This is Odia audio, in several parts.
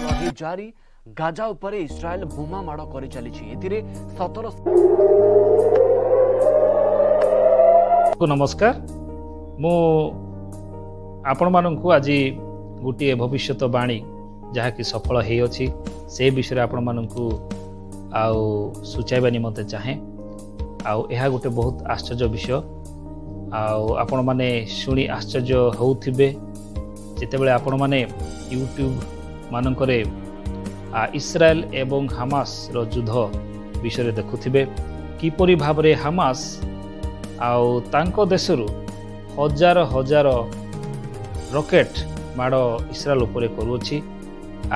ଲଢ଼େଇ ଜାରି। ଗାଜା ଉପରେ ଇସ୍ରାଏଲ ବୋମା ମାଡ଼ କରିଚାଲିଛି। ଏଥିରେ 17 ନମସ୍କାର। ମୁଁ ଆପଣମାନଙ୍କୁ ଆଜି ଗୋଟିଏ ଭବିଷ୍ୟତ ବାଣୀ ଯାହାକି ସଫଳ ହେଇଅଛି, ସେ ବିଷୟରେ ଆପଣମାନଙ୍କୁ ଆଉ ସୂଚାଇବା ନିମନ୍ତେ ଚାହେଁ। ଆଉ ଏହା ଗୋଟେ ବହୁତ ଆଶ୍ଚର୍ଯ୍ୟ ବିଷୟ, ଆଉ ଆପଣମାନେ ଶୁଣି ଆଶ୍ଚର୍ଯ୍ୟ ହେଉଥିବେ ଯେତେବେଳେ ଆପଣମାନେ ୟୁଟ୍ୟୁବ୍ ମାନଙ୍କରେ ଇସ୍ରାଏଲ ଏବଂ ହାମାସର ଯୁଦ୍ଧ ବିଷୟରେ ଦେଖୁଥିବେ, କିପରି ଭାବରେ ହାମାସ ଆଉ ତାଙ୍କ ଦେଶରୁ ହଜାର ହଜାର ରକେଟ୍ ମାଡ଼ ଇସ୍ରାଏଲ ଉପରେ କରୁଅଛି।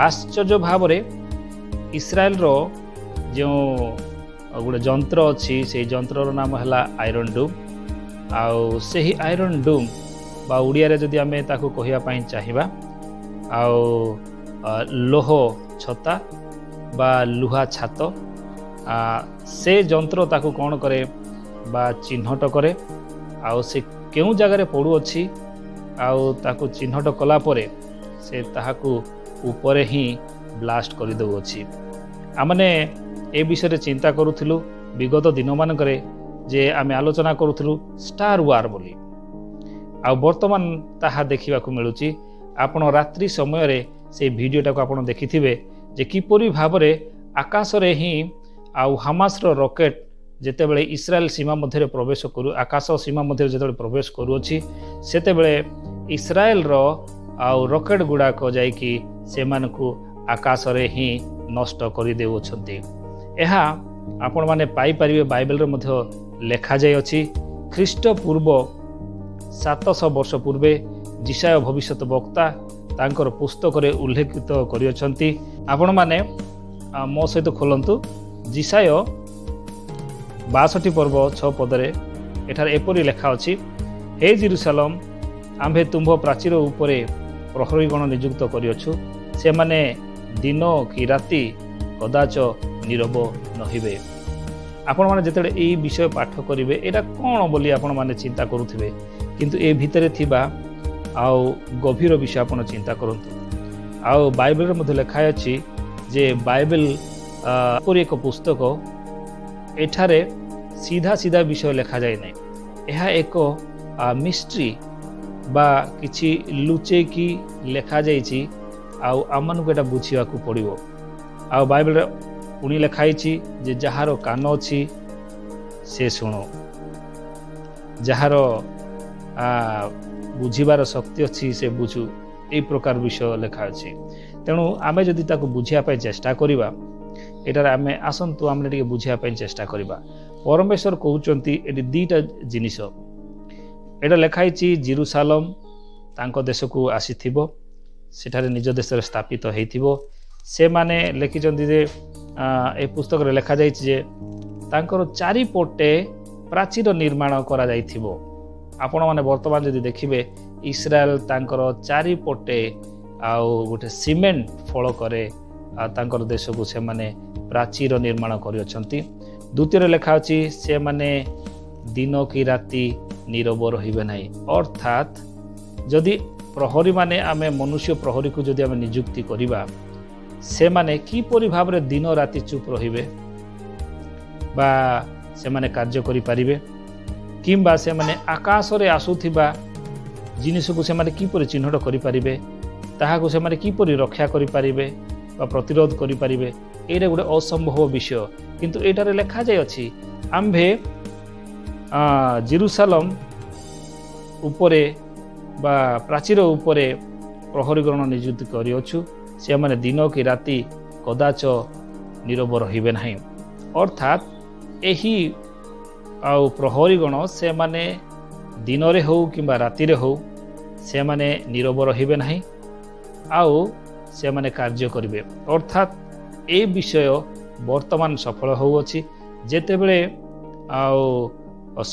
ଆଶ୍ଚର୍ଯ୍ୟ ଭାବରେ ଇସ୍ରାଏଲର ଯେଉଁ ଗୋଟେ ଯନ୍ତ୍ର ଅଛି, ସେଇ ଯନ୍ତ୍ରର ନାମ ହେଲା ଆଇରନ୍ ଡୁମ୍। ଆଉ ସେହି ଆଇରନ୍ ଡୁମ୍ ବା ଓଡ଼ିଆରେ ଯଦି ଆମେ ତାକୁ କହିବା ପାଇଁ ଚାହିଁବା, ଆଉ ଲୋହ ଛତା ବା ଲୁହା ଛାତ, ସେ ଯନ୍ତ୍ର ତାକୁ କ'ଣ କରେ ବା ଚିହ୍ନଟ କରେ, ଆଉ ସେ କେଉଁ ଜାଗାରେ ପଡ଼ୁଅଛି, ଆଉ ତାକୁ ଚିହ୍ନଟ କଲା ପରେ ସେ ତାହାକୁ ଉପରେ ହିଁ ବ୍ଲାଷ୍ଟ କରିଦେଉଅଛି। ଆମମାନେ ଏ ବିଷୟରେ ଚିନ୍ତା କରୁଥିଲୁ ବିଗତ ଦିନମାନଙ୍କରେ ଯେ ଆମେ ଆଲୋଚନା କରୁଥିଲୁ ଷ୍ଟାର ୱାର୍ ବୋଲି, ଆଉ ବର୍ତ୍ତମାନ ତାହା ଦେଖିବାକୁ ମିଳୁଛି। ଆପଣ ରାତ୍ରି ସମୟରେ ସେଇ ଭିଡ଼ିଓଟାକୁ ଆପଣ ଦେଖିଥିବେ ଯେ କିପରି ଭାବରେ ଆକାଶରେ ହିଁ ଆଉ ହାମାସର ରକେଟ୍ ଯେତେବେଳେ ଇସ୍ରାଏଲ ସୀମା ମଧ୍ୟରେ ପ୍ରବେଶ କରୁ, ଆକାଶ ସୀମା ମଧ୍ୟରେ ଯେତେବେଳେ ପ୍ରବେଶ କରୁଅଛି, ସେତେବେଳେ ଇସ୍ରାଏଲର ଆଉ ରକେଟ୍ ଗୁଡ଼ାକ ଯାଇକି ସେମାନଙ୍କୁ ଆକାଶରେ ହିଁ ନଷ୍ଟ କରିଦେଉଅଛନ୍ତି। ଏହା ଆପଣମାନେ ପାଇପାରିବେ, ବାଇବେଲରେ ମଧ୍ୟ ଲେଖାଯାଇଅଛି। ଖ୍ରୀଷ୍ଟପୂର୍ବ 700 ବର୍ଷ ପୂର୍ବେ ଯିଶାଇୟ ଭବିଷ୍ୟତ ବକ୍ତା ତାଙ୍କର ପୁସ୍ତକରେ ଉଲ୍ଲେଖିତ କରିଅଛନ୍ତି। ଆପଣମାନେ ମୋ ସହିତ ଖୋଲନ୍ତୁ ଯିଶାଇୟ 62 ପର୍ବ 6 ପଦରେ। ଏଠାରେ ଏପରି ଲେଖା ଅଛି, "ହେ ଜିରୁସାଲମ, ଆମ୍ଭେ ତୁମ୍ଭ ପ୍ରାଚୀର ଉପରେ ପ୍ରହରୀଗଣ ନିଯୁକ୍ତ କରିଅଛୁ। ସେମାନେ ଦିନ କି ରାତି କଦାଚ ନୀରବ ନହିବେ।" ଆପଣମାନେ ଯେତେବେଳେ ଏଇ ବିଷୟ ପାଠ କରିବେ, ଏଇଟା କ'ଣ ବୋଲି ଆପଣମାନେ ଚିନ୍ତା କରୁଥିବେ। କିନ୍ତୁ ଏ ଭିତରେ ଥିବା ଆଉ ଗଭୀର ବିଷୟ ଆପଣ ଚିନ୍ତା କରନ୍ତୁ। ଆଉ ବାଇବେଲରେ ମଧ୍ୟ ଲେଖା ଅଛି ଯେ ବାଇବେଲ ଏପରି ଏକ ପୁସ୍ତକ, ଏଠାରେ ସିଧା ସିଧା ବିଷୟ ଲେଖାଯାଏ ନାହିଁ। ଏହା ଏକ ମିଷ୍ଟ୍ରି ବା କିଛି ଲୁଚେଇକି ଲେଖାଯାଇଛି, ଆଉ ଆମମାନଙ୍କୁ ଏଇଟା ବୁଝିବାକୁ ପଡ଼ିବ। ଆଉ ବାଇବେଲରେ ପୁଣି ଲେଖା ହେଇଛି ଯେ ଯାହାର କାନ ଅଛି ସେ ଶୁଣୁ, ଯାହାର ବୁଝିବାର ଶକ୍ତି ଅଛି ସେ ବୁଝୁ। ଏଇ ପ୍ରକାର ବିଷୟ ଲେଖା ଅଛି। ତେଣୁ ଆମେ ଯଦି ତାକୁ ବୁଝିବା ପାଇଁ ଚେଷ୍ଟା କରିବା, ଏଠାରେ ଆମେ ଆସନ୍ତୁ, ଆମେ ଟିକେ ବୁଝିବା ପାଇଁ ଚେଷ୍ଟା କରିବା। ପରମେଶ୍ୱର କହୁଛନ୍ତି ଏଠି ଦୁଇଟା ଜିନିଷ। ଏଇଟା ଲେଖା ହେଇଛି, ଜିରୁସାଲମ ତାଙ୍କ ଦେଶକୁ ଆସିଥିବ, ସେଠାରେ ନିଜ ଦେଶରେ ସ୍ଥାପିତ ହେଇଥିବ। ସେମାନେ ଲେଖିଛନ୍ତି ଯେ ଏ ପୁସ୍ତକରେ ଲେଖାଯାଇଛି ଯେ ତାଙ୍କର ଚାରିପଟେ ପ୍ରାଚୀର ନିର୍ମାଣ କରାଯାଇଥିବ। ଆପଣମାନେ ବର୍ତ୍ତମାନ ଯଦି ଦେଖିବେ, ଇସ୍ରାଏଲ ତାଙ୍କର ଚାରିପଟେ ଆଉ ଗୋଟେ ସିମେଣ୍ଟ ଫଳକରେ ତାଙ୍କର ଦେଶକୁ ସେମାନେ ପ୍ରାଚୀର ନିର୍ମାଣ କରିଅଛନ୍ତି। ଦ୍ୱିତୀୟରେ ଲେଖା ଅଛି, ସେମାନେ ଦିନ କି ରାତି ନୀରବ ରହିବେ ନାହିଁ। ଅର୍ଥାତ୍ ଯଦି ପ୍ରହରୀମାନେ, ଆମେ ମନୁଷ୍ୟ ପ୍ରହରୀକୁ ଯଦି ଆମେ ନିଯୁକ୍ତି କରିବା, ସେମାନେ କିପରି ଭାବରେ ଦିନ ରାତି ଚୁପ୍ ରହିବେ ବା ସେମାନେ କାର୍ଯ୍ୟ କରିପାରିବେ, କିମ୍ବା ସେମାନେ ଆକାଶରେ ଆସୁଥିବା ଜିନିଷକୁ ସେମାନେ କିପରି ଚିହ୍ନଟ କରିପାରିବେ, ତାହାକୁ ସେମାନେ କିପରି ରକ୍ଷା କରିପାରିବେ ବା ପ୍ରତିରୋଧ କରିପାରିବେ? ଏଇଟା ଗୋଟେ ଅସମ୍ଭବ ବିଷୟ। କିନ୍ତୁ ଏଇଟାରେ ଲେଖାଯାଇଅଛି, ଆମ୍ଭେ ଜିରୁସାଲମ ଉପରେ ବା ପ୍ରାଚୀର ଉପରେ ପ୍ରହରୀଗଣ ନିଯୁକ୍ତି କରିଅଛୁ। ସେମାନେ ଦିନ କି ରାତି କଦାଚ ନୀରବ ରହିବେ ନାହିଁ। ଅର୍ଥାତ୍ ଏହି ଆଉ ପ୍ରହରୀଗଣ ସେମାନେ ଦିନରେ ହେଉ କିମ୍ବା ରାତିରେ ହେଉ, ସେମାନେ ନୀରବ ରହିବେ ନାହିଁ ଆଉ ସେମାନେ କାର୍ଯ୍ୟ କରିବେ। ଅର୍ଥାତ୍ ଏ ବିଷୟ ବର୍ତ୍ତମାନ ସଫଳ ହେଉଅଛି। ଯେତେବେଳେ ଆଉ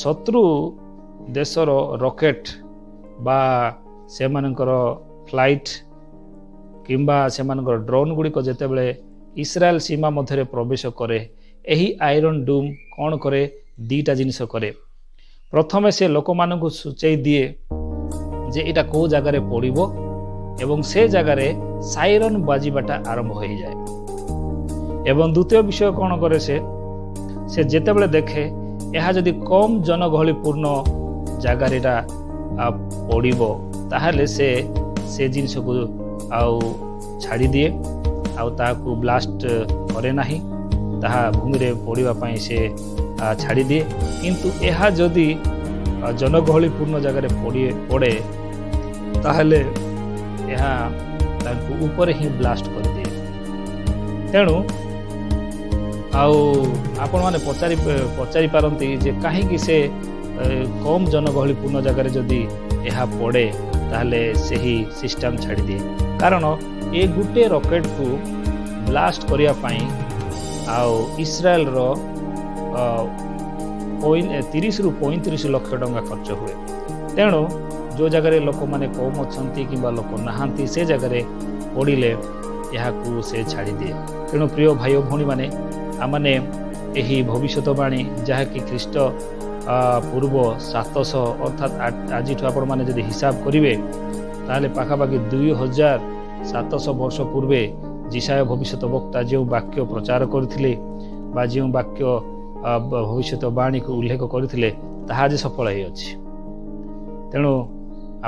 ଶତ୍ରୁ ଦେଶର ରକେଟ୍ ବା ସେମାନଙ୍କର ଫ୍ଲାଇଟ୍ କିମ୍ବା ସେମାନଙ୍କର ଡ୍ରୋନ୍ ଗୁଡ଼ିକ ଯେତେବେଳେ ଇସ୍ରାଏଲ ସୀମା ମଧ୍ୟରେ ପ୍ରବେଶ କରେ, ଏହି ଆଇରନ୍ ଡୁମ୍ କ'ଣ କରେ? ଦୁଇଟା ଜିନିଷ କରେ। ପ୍ରଥମେ ସେ ଲୋକମାନଙ୍କୁ ସୂଚାଇ ଦିଏ ଯେ ଏଇଟା କେଉଁ ଜାଗାରେ ପଡ଼ିବ ଏବଂ ସେ ଜାଗାରେ ସାଇରନ୍ ବାଜିବାଟା ଆରମ୍ଭ ହୋଇଯାଏ। ଏବଂ ଦ୍ୱିତୀୟ ବିଷୟ କ'ଣ କରେ ସେ? ସେ ଯେତେବେଳେ ଦେଖେ ଏହା ଯଦି କମ୍ ଜନଗହଳିପୂର୍ଣ୍ଣ ଜାଗାରେ ଏଇଟା ପଡ଼ିବ, ତାହେଲେ ସେ ସେ ଜିନିଷକୁ ଆଉ ଛାଡ଼ିଦିଏ ଆଉ ତାହାକୁ ବ୍ଲାଷ୍ଟ କରେ ନାହିଁ। ତାହା ଭୂମିରେ ପଡ଼ିବା ପାଇଁ ସେ ଛାଡ଼ିଦିଏ। କିନ୍ତୁ ଏହା ଯଦି ଜନଗହଳିପୂର୍ଣ୍ଣ ଜାଗାରେ ପଡ଼େ, ତାହେଲେ ଏହା ତାଙ୍କୁ ଉପରେ ହିଁ ବ୍ଲାଷ୍ଟ କରିଦିଏ। ତେଣୁ ଆଉ ଆପଣମାନେ ପଚାରି ପାରନ୍ତି ଯେ କାହିଁକି ସେ କମ୍ ଜନଗହଳିପୂର୍ଣ୍ଣ ଜାଗାରେ ଯଦି ଏହା ପଡ଼େ, ତାହେଲେ ସେହି ସିଷ୍ଟମ୍ ଛାଡ଼ିଦିଏ? କାରଣ ଏ ଗୋଟେ ରକେଟକୁ ବ୍ଲାଷ୍ଟ କରିବା ପାଇଁ ଆଉ ଇସ୍ରାଏଲର 30ରୁ 35 ଲକ୍ଷ ଟଙ୍କା ଖର୍ଚ୍ଚ ହୁଏ। ତେଣୁ ଯେଉଁ ଜାଗାରେ ଲୋକମାନେ କମ୍ ଅଛନ୍ତି କିମ୍ବା ଲୋକ ନାହାନ୍ତି, ସେ ଜାଗାରେ ପଡ଼ିଲେ ଏହାକୁ ସେ ଛାଡ଼ିଦିଏ। ତେଣୁ ପ୍ରିୟ ଭାଇ ଓ ଭଉଣୀମାନେ, ଆମମାନେ ଏହି ଭବିଷ୍ୟତବାଣୀ, ଯାହାକି ଖ୍ରୀଷ୍ଟ ପୂର୍ବ 700, ଅର୍ଥାତ୍ ଆଜିଠୁ ଆପଣମାନେ ଯଦି ହିସାବ କରିବେ, ତାହେଲେ ପାଖାପାଖି 2700 ବର୍ଷ ପୂର୍ବେ ଯିଶାଇୟ ଭବିଷ୍ୟତ ବକ୍ତା ଯେଉଁ ବାକ୍ୟ ପ୍ରଚାର କରିଥିଲେ ବା ଯେଉଁ ବାକ୍ୟ ଭବିଷ୍ୟତ ବାଣୀକୁ ଉଲ୍ଲେଖ କରିଥିଲେ, ତାହା ଆଜି ସଫଳ ହେଇଅଛି। ତେଣୁ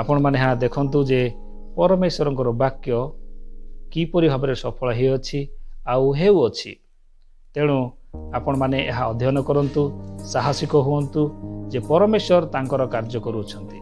ଆପଣମାନେ ଏହା ଦେଖନ୍ତୁ ଯେ ପରମେଶ୍ୱରଙ୍କର ବାକ୍ୟ କିପରି ଭାବରେ ସଫଳ ହେଇଅଛି ଆଉ ହେଉଅଛି। ତେଣୁ ଆପଣମାନେ ଏହା ଅଧ୍ୟୟନ କରନ୍ତୁ, ସାହସିକ ହୁଅନ୍ତୁ ଯେ ପରମେଶ୍ୱର ତାଙ୍କର କାର୍ଯ୍ୟ କରୁଅଛନ୍ତି।